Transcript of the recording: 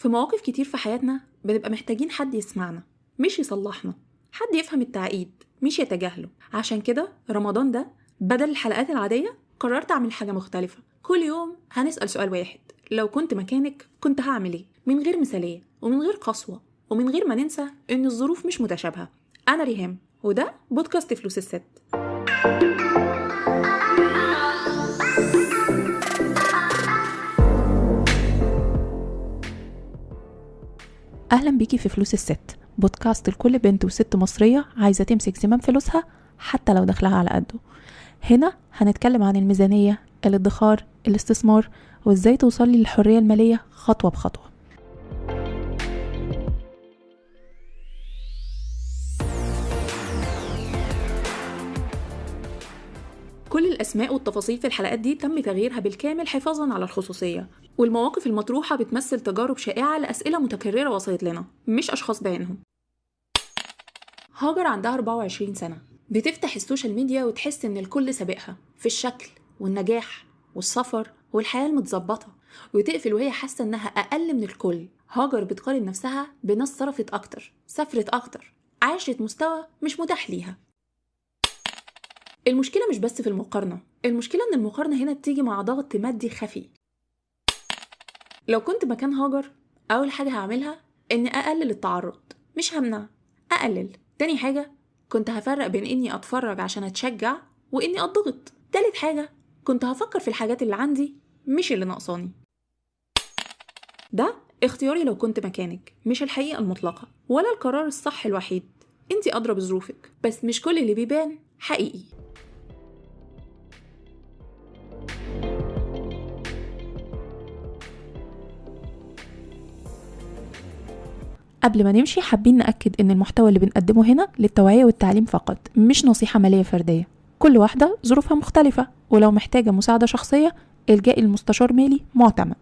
في مواقف كتير في حياتنا بنبقى محتاجين حد يسمعنا، مش يصلحنا، حد يفهم التعقيد مش يتجاهله. عشان كده رمضان ده بدل الحلقات العادية قررت أعمل حاجة مختلفة. كل يوم هنسأل سؤال واحد: لو كنت مكانك كنت هعمل ايه؟ من غير مثالية ومن غير قسوة ومن غير ما ننسى إن الظروف مش متشابهة. أنا ريهام وده بودكاست فلوس الست. أهلا بيكي في فلوس الست، بودكاست لكل بنت وست مصرية عايزة تمسك زمام فلوسها حتى لو دخلها على قده. هنا هنتكلم عن الميزانية، الادخار، الاستثمار، وازاي توصلي للحرية المالية خطوة بخطوة. كل الأسماء والتفاصيل في الحلقات دي تم تغييرها بالكامل حفاظاً على الخصوصية، والمواقف المطروحة بتمثل تجارب شائعة لأسئلة متكررة وصلت لنا، مش أشخاص بعينهم. هاجر عندها 24 سنة، بتفتح ال social media وتحس إن الكل سابقها في الشكل والنجاح والسفر والحياة المتظبطة، وتقفل وهي حاسة إنها أقل من الكل. هاجر بتقارن نفسها بناس صرفت أكتر، سافرت أكتر، عاشت مستوى مش متاح ليها. المشكلة مش بس في المقارنة، المشكلة إن المقارنة هنا بتيجي مع ضغط مادي خفي. لو كنت مكان هاجر أول حاجة هعملها إني أقلل التعرض، مش همنع، أقلل. تاني حاجة كنت هفرق بين إني أتفرج عشان أتشجع وإني أضغط. تالت حاجة كنت هفكر في الحاجات اللي عندي مش اللي ناقصاني. ده اختياري لو كنت مكانك، مش الحقيقة المطلقة ولا القرار الصح الوحيد. انتي أدرى بظروفك، بس مش كل اللي بيبان حقيقي. قبل ما نمشي حابين نأكد إن المحتوى اللي بنقدمه هنا للتوعية والتعليم فقط، مش نصيحة مالية فردية. كل واحدة ظروفها مختلفة، ولو محتاجة مساعدة شخصية الجأي لمستشار مالي معتمد.